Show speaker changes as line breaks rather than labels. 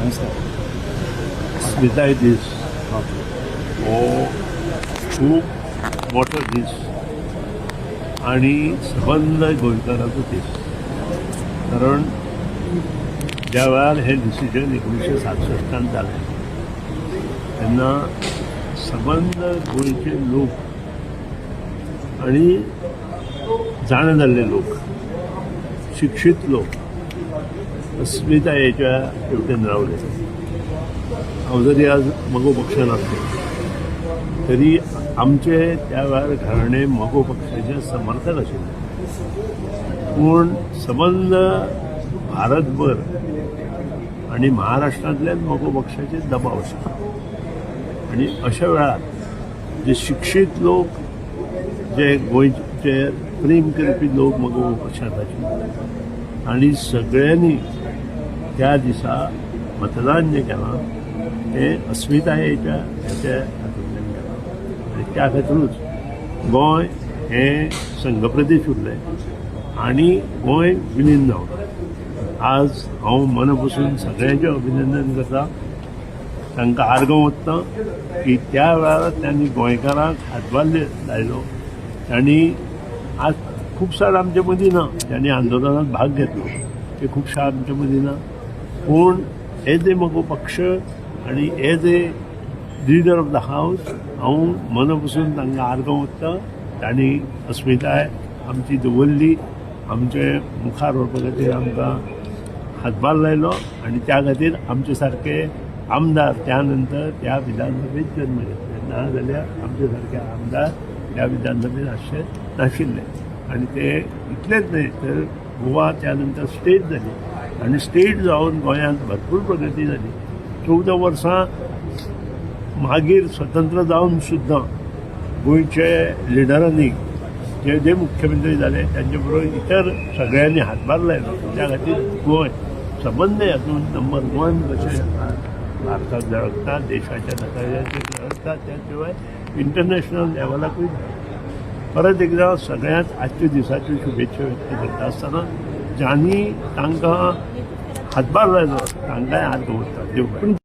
अस्मिताय दीस हो खूब मोठो दीस आणि सबंद गोंयकारांचो दीस, कारण ज्या वेळार हें डिसिजन 1967 जालें तेन्ना सबंद गोंयचे लोक आणि जाणा जाल्ले लोक, शिक्षीत लोक अस्मितायेच्या हेवटेन रावले. हांव जरी आज मगो पक्षान आसलो तरी आमचे त्या वेळार घराणे मगो पक्षाचे समर्थक आशिल्ले, पूण सबंद भारतभर आणि महाराष्ट्रांतल्यान मगो पक्षाचेर दबाव आशिल्लो आणि अशा वेळार जे शिक्षीत लोक, जे गोंयचे प्रेम करपी लोक मगो पक्षांत आशिल्ले आणि सगळ्यांनी त्या दिसा मतदान जें केलां तें अस्मितायेच्या हेच्या हातूंतल्यान केलां आनी त्या खातीरूच गोंय हें संघप्रदेश उरलें आनी गोंय विलीन जावना. आज हांव मना पसून सगळ्यांचें अभिनंदन करता, तांकां आर्गां ओंपता की त्या वेळार तांणी गोंयकारांक हातभार लायलो. तांणी आज खूब आमचे मदीं ना, ज्यांनी आंदोलनात भाग घेतलो ते खुबशे आमचे मदीं ना, पूण एज ए मगो पक्ष आनी as a leader of the house हांव मना पसून तांकां आर्गां ओंपता. तांणी अस्मिताय आमची दवरली, आमचे मुखार व्हरपा खातीर आमकां हातभार लायलो आनी त्या खातीर आमचे सारके आमदार त्या नंतर त्या विधानसभेत जन्म घेतले, ना जाल्यार आमचे सारके आमदार त्या विधानसभेत आसचे नाशिल्ले. आनी ते इतलेच न्हय तर गोवा त्या नंतर स्टेट जाली आनी स्टेट जावन गोंयांत भरपूर प्रगती जाली. 14 वर्सां मागीर स्वतंत्र जावन सुद्दां गोंयचे लिडरांनी, जे जे मुख्यमंत्री जाले त्यांचे बरोबर इतर सगळ्यांनी हातभार लायलो, त्या खातीर गोंय सबंद हातून नंबर वन कशें भारतात झळकता, देशाच्या नकाशाचेर झळकता, त्या शिवाय इंटरनॅशनल लेवलाकूय झळकता. परत एकदा सगळ्यांत आजच्या दिसाच्यो शुभेच्छा व्यक्त करता आसतना ज्यांनी तांकां हातभार लायलो तांकांय हात दवरता. देव बरें.